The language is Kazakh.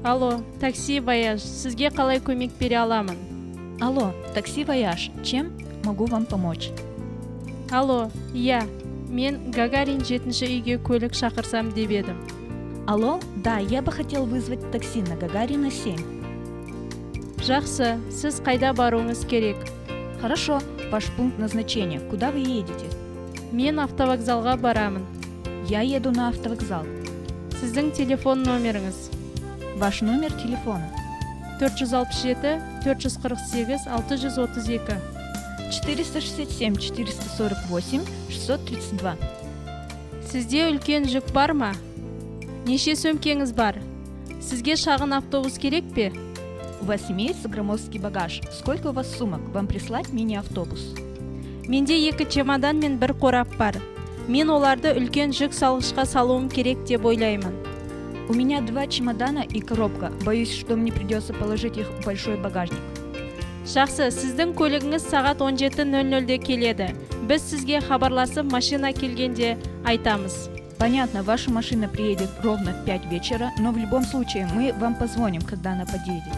Алло, такси «Вояж», сізге қалай көмек бере аламын? Алло, такси «Вояж», чем могу вам помочь? Алло, иә, мен Гагарин жетінші үйге көлік шақырсам деп едім. Алло, да, я бы хотел вызвать такси на Гагарина 7. Жақсы, сіз қайда баруыңыз керек? Хорошо, ваш пункт назначения. Куда вы едете? Мен автовокзалға барамын. Я еду на автовокзал. Сіздің телефон номеріңіз? Ваш номер телефона? 467 448 632. 467 448 632. Сізде үлкен жүк бар ма? Неше сөмкеңіз бар? Сізге шағын автобус керек пе? У вас имеется громоздкий багаж? Сколько у вас сумок? Вам прислать мини-автобус? Менде екі чемодан мен бір қорап бар. Мен оларды үлкен жүк салғышқа салуым керек деп ойлаймын. У меня два чемодана и коробка. Боюсь, что мне придется положить их в большой багажник. Жақсы, сіздің көлігіңіз сағат 17:00-де келеді. Біз сізге хабарласып, машина келгенде айтамыз. Понятно, ваша машина приедет ровно в 5 вечера, но в любом случае мы вам позвоним, когда она подъедет.